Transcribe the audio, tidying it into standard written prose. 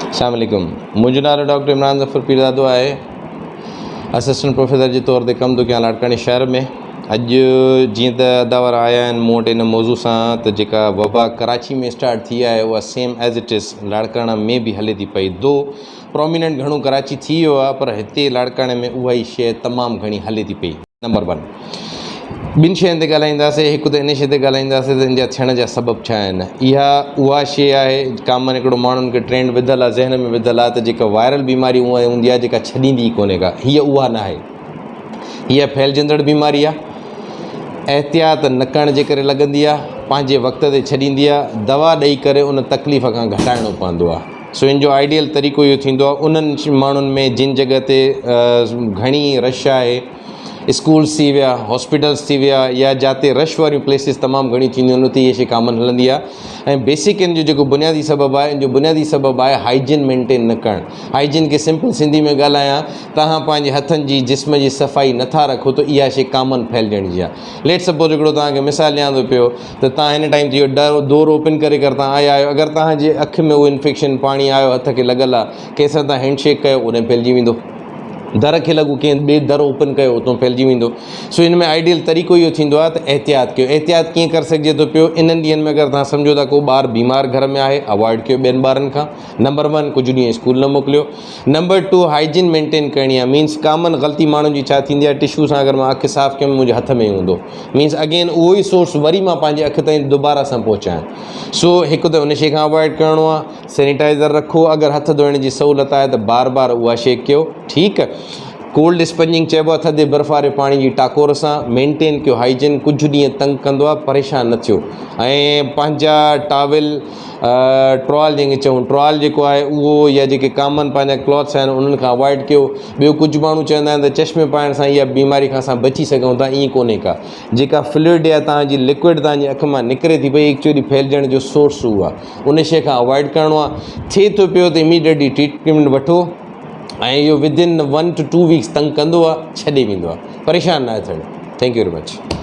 السلام عليڪم منهنجو نالو ڊاڪٽر عمران ظفر پيرزادو آهي اسسٽنٽ پروفيسر جي طور تي ڪم ٿو ڪيان لاڙڪاڻي شهر ۾ اڄ جيئن ته ادا وارا آيا آهن مون وٽ ان موضوع سان ته جيڪا وبا ڪراچي ۾ اسٽارٽ ٿي آهي اها same as it is Larkana ۾ به هلي ٿي پئي دو پروميننٽ گهڻو ڪراچي ٿي ويو آهي پر هتي لاڙڪاڻي ۾ اها ئي شيء تمام گهڻي هلي ٿي پئي. نمبر ون ٻن شين تي ڳالهائينداسين هڪ ته ان شيء تي ڳالهائينداسين ته ان جا ٿيڻ جا سبب ڇا آهن اها اها شيء آهي ڪامن هڪڙو ماڻهن کي ٽرينڊ وڌل آهي ذهن ۾ وڌل آهي ته جيڪا وائرل بيماري اها هوندي آهي جيڪا ڇڏيندي ئي ڪونهي ڪا هيء اها نه آهي هيء ڦهلجندڙ بيماري آهي احتياط نه ڪرڻ جي ڪري لڳندي آهي پنهنجي وقت تي ڇڏيندي آهي دوا ڏئي ڪري ان تڪليف کان گهٽائڻو پوندو آهي سو ان جو آئيڊيل طريقو اهو ٿيندو آهي انهن ماڻهن ۾ جن جڳهه تي گهڻي رش آهي اسڪولس ٿي ويا هاسپيٽلس ٿي ويا يا جاتي رش واريون پليسز تمام گهڻيون ٿينديون آهن اتي اها شي ڪامن هلندي آهي ۽ بيسڪ ان جو جيڪو بنيادي سبب آهي ان جو بنيادي سبب آهي هائيجين مينٽين نه ڪرڻ هائيجين کي سمپل سنڌي ۾ ڳالهايان توهان پنهنجي هٿن جي جسم جي صفائي نٿا رکو ته اها شي ڪامن ڦهلجڻ جي آهي ليٽ سپوز هڪڙو توهان کي مثال ڏيان ٿو پيو ته توهان هن ٽائيم تي اهو ڊر دور اوپن ڪري ڪر توهان آيا آهيو اگر توهان جي اک ۾ اهو انفيڪشن پاڻي آيو هٿ کي لڳل آهي ڪنهن سان توهان هينڊ شيڪ ڪيو اوڏانهن ڦهلجي ويندو در کي لڳو ڪنهن ٻئي در اوپن ڪيو اتو ڦهلجي ويندو سو ان ۾ آئيڊيل طريقو اهو ٿيندو آهي ته احتياط ڪيو احتياط ڪيئن ڪري سگهجي ٿو پيو انهن ڏينهن ۾ اگر توهان سمجهو ٿا ڪو ٻار بيمار گهر ۾ آهي اوائڊ ڪيو ٻين ٻارن کان نمبر ون ڪجهه ڏينهن اسڪول نه موڪليو نمبر ٽو هائيجين مينٽين ڪرڻي آهي مينس ڪامن غلطي ماڻهن جي ڇا ٿيندي آهي ٽشو سان اگر مان اک صاف ڪيم منهنجي هٿ ۾ ئي هوندو مينس اگين اهو ئي سورس وري مان پنهنجي اک تائين دوباره سان پهچايان سو هڪ ته ان شي کان اوائڊ ڪرڻو آهي سينيٽائزر رکو اگر هٿ ڌوئڻ جي سهولت آهي ته بار بار اها شي ڪيو ٺيڪ ڪولڊ اسپنجنگ چئبو آهي ٿڌي برف واري پاڻي جي ٽاڪور سان مينٽين ڪيو هائيجين ڪجهه ڏينهن تنگ ڪندو آهي پريشان نه ٿيو ۽ پنهنجا ٽاول ٽرال جنهن کي چئون ٽرال جيڪو آهي اهو يا جيڪي ڪامن پنهنجا ڪلاٿس آهن انهن کان اوائڊ ڪيو ٻيو ڪجهه ماڻهو چوندا آهن ته چشمي پائڻ سان اها بيماري کان اسان بچي سگهون ٿا ائين ڪونهي ڪا جيڪا فلوئڊ يا توهان جي لڪوئڊ توهان جي اک مان نڪري ٿي پئي ايڪچوئلي ڦهلجڻ جو سورس اهو آهي ان شيء کان اوائڊ ڪرڻو آهي ٿئي ٿو پيو ته اميڊيٽلي ٽريٽمينٽ وٺو ۽ اهو within one two two weeks تنگ ڪندو آهي ڇڏي ويندو آهي پريشان ناهي ٿيڻو thank you very much.